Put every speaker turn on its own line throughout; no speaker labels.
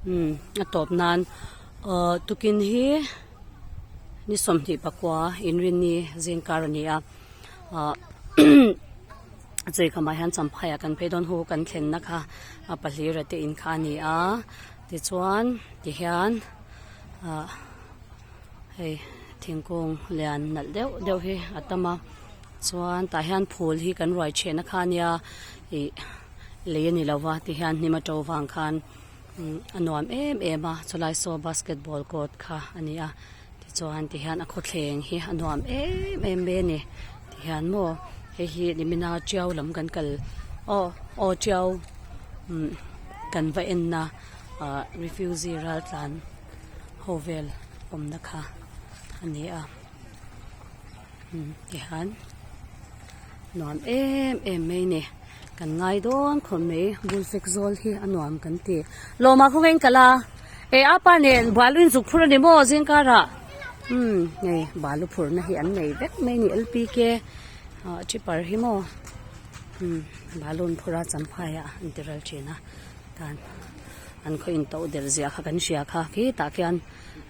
Umm a tawp nan aw tukin hi ni 24 inrinni zingkar a ni a ah chei khamah hian champhai ah kan phei dawn hu kan thlenna kha a pahlira te in kha a ni a tichuan tihian ah hei thingkung lian nalh deuh deuh hi a tam a chuan tah hian phul hi kan ruai chhehna kha a nia ih lei a ni lo va tihian hnim a to vang khan a nuam em em a chulai saw basketball court kha a ni a tichuan tihian a khawthleng hi a nuam em em mai a ni tihian maw hei hi nimina tiau lam kan kal aw aw tiau umm kan va en na ah refugee raltlan ho vel awmna kha a ni a umm tihian nuam em em mai a ni kan ngai dawn khawp mai bulfek zawl hi a nuam kan ti lawmah khaw in kal a e apa nen balu in zuk phur a ni maw zingkarah umm hei balu phurna hi an nei vek mai a ni lpk ah tipper hi maw umm balu an phur a champhai ah an ti ral thin a tan an khaw in to der zia kha kan hria kha khitah khian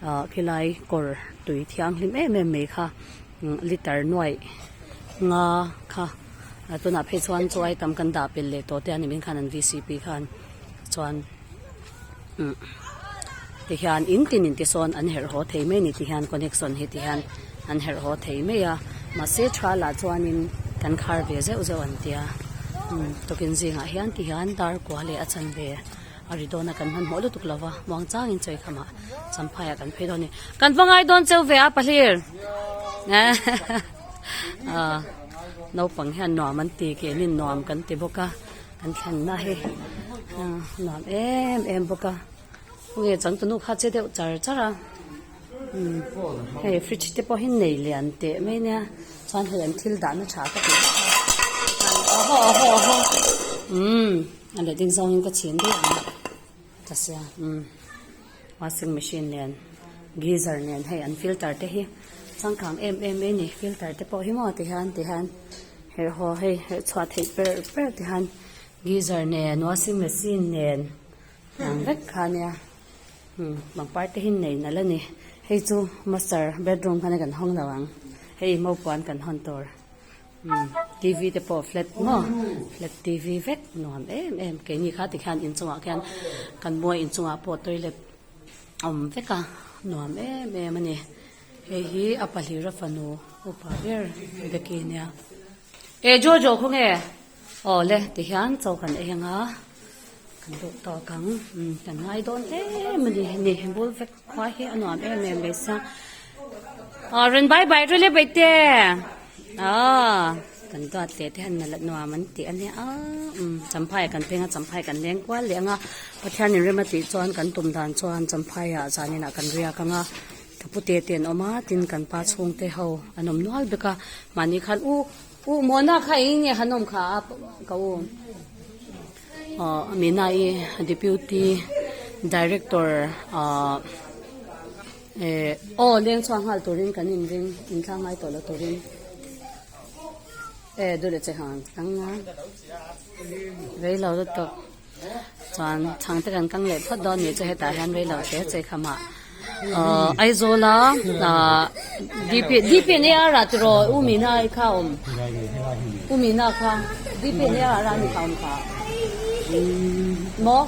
ah khilai kawr tui thianghlim em em mai kha liter nuaih nga kha a tunah phei chuan chaw ai tam kan dah pel leh tawh te a ni min khan an vcp khan chuan umm tihian in tin in tisawn an herh haw thei mai a ni tihian connection hi tihian an herh haw thei mai a mahse tha lah chuanin kan khar ve zeuh zeuh an tia umm tukin zingah hian tihian dar kua leh a chanve. A ri dawn a kan hmanhmawh lutuk lo va, muang changin chawi khamah Champhaiah kan phei dawn a ni. Kan va ngai dawn cheu ve a pahlir aaa naupang hian nuam an ti keinin nuam kan ti bawk a, kan thlenna hi nuam em em bawk a, nge changtunu kha che deuh char char a. Umm hei fridge te pawh hi nei lian teh mai nia chuan hei an thil dahna tha ka tih bawk a aw haw aw haw umm a leh ding zawngin ka chhin daih ang ta sia umm washing machine nen geyser nen hei an filter te hi changkang em em mai a ni filter te pawh hi maw ti hian ti hian herh haw hei herh chhuah theih per per ti hian geyser nen washing machine nen ang vek kha nia. Umm pangpar te hi nei nalh a ni hei chu master bedroom khan kan hawng lo ang hei maupuan kan hawn tur umm t v te pawh flat maw flat t v vek nuam em em keini kha tikhian inchungah khian kan mawi inchungah pawh toilet a awm vek a nuam em em a ni hei hi a pahlira fanu upa ber Becky nia e Jojo khawnge. Aw le tihian chaw kan ei anga kan duh tawk ang umm kan ngai dawn em a ni ni bul vek khua hi a nuam em em mai sia aw rawn bye bye ru le baihte aw kan duat leh te hian nalh nuam an tih a nia umm champhai kan pheng a champhai kan leng kual leh anga Pathianin rem a tih chuan kan tum dan chuan champhaiah zaninah kan riak anga ka pute te an awm a tin kan pa chhungte ho an awm nual bawk a mahni khan u. U Mona kha eng nge han awm kha a ka u aw Mina i deputy director ah eh aw leng chhuak nghal turin kan inring inthlang ngai tawh lo turin eh duh leh che han tang a rei lo lutuk chuan chhang te kan kang leh phawt dawn nih chu hetah hian rei lo te che khamah ahh Aizawl a ahh D P D P N A R ah tiraw U Mina i kha a awm U Mina kha D P N A R ah a ni kha a awm kha maw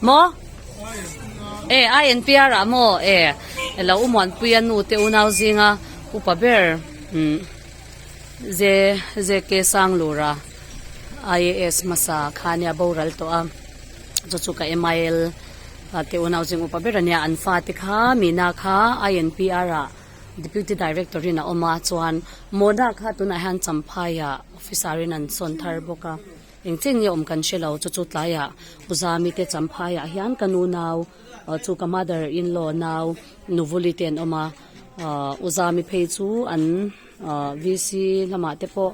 maw e I N P R ah maw e elo U Muanpuia nu te unau zinga upa ber umm. Ze ZK Sanglura IAS hmasa kha ania boral tawh a chu chu ka MIL te unau zing upa ber ania an fate kha Mina kha INPR ah Deputy Director in a awm a chuan Mona kha tunah hian Champhai ah officer in an sawn thar bawk a engchen nge awm kan hre lo chu chu tlaiah Uzami te Champhai ah hian ka nu nau chu ka mother in law nau Nuvuli te an awm a ahh Uzami phei chu an ahh VC lamah te pawh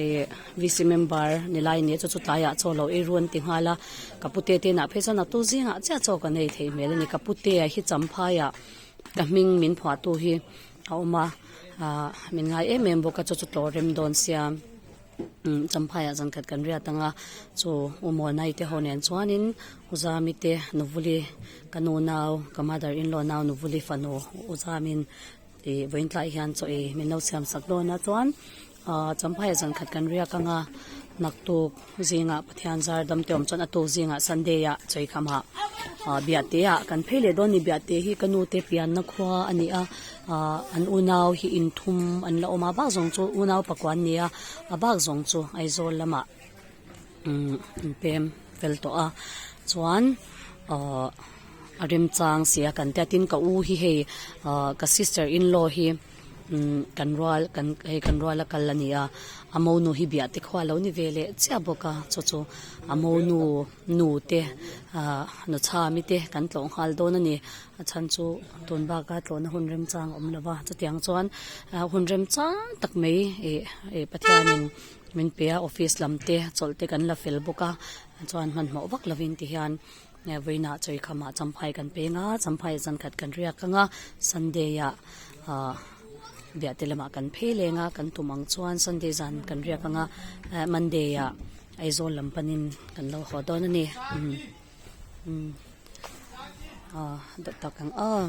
ih VC member ni lai nia chu chu tlaiah chaw lo ei ru an ti nghal a ka pute te inah phei chuan a tu zingah chiah chaw kan ei theih hmel a ni ka pute ah hi champhaiah ka hming min phuahtu hi a awm a ahh min ngai em em bawk a chu chu tlawh rem dawn sia. Umm Champhaiah zan khat kan riat ang a, chu U Muanai te ho nen chuanin U Zami te Nuvuli ka nu nau ka mother in law nau Nuvuli fanu U Zamin ih vawiin tlaiah hian chaw ei min lo siam sak dawn a chuan ahh Champhaiah zan khat kan riak ang a, naktuk zingah Pathian zar dam te awm chuan a tuk zingah Sunday ah chaw ei khamah ahh Biahte ah kan phei leh dawn a ni Biahte hi ka nu te pianna khua a ni a. Ahh an unau hi inthum an la awm a a bak zawng chu unau pakua an ni a a bak zawng chu Aizawl lamah umm an pem fel tawh a chuan ahh a remchang si a kan tia tin ka u hi hei ahh ka sister in law hi umm kan rual kan hei kan rual a kal a ni a a monu hi biah te khuah a lo ni ve leh chiah bawk a chu chu a monu nu te ahh nuchhami te kan tlawh nghal dawn a ni. A chhan chu tun baka tlawhna hun remchang a awm lo va, chutiang chuan hun remchang tak mai ih ih Pathianin min pe a, office lam te chawlh te kan la fel bawk a, chuan hmanhmawh vak lovin tihian vawiinah chawikhamah champhai kan peng a, champhai zan khat kan riak ang a, Sunday ah ah biahte lamah kan phei leng a, kan tum ang chuan Sunday zan kan riak ang a, Monday ah Aizawl lam panin kan lo haw dawn a ni. Umm. Ah dawt tak ang aw.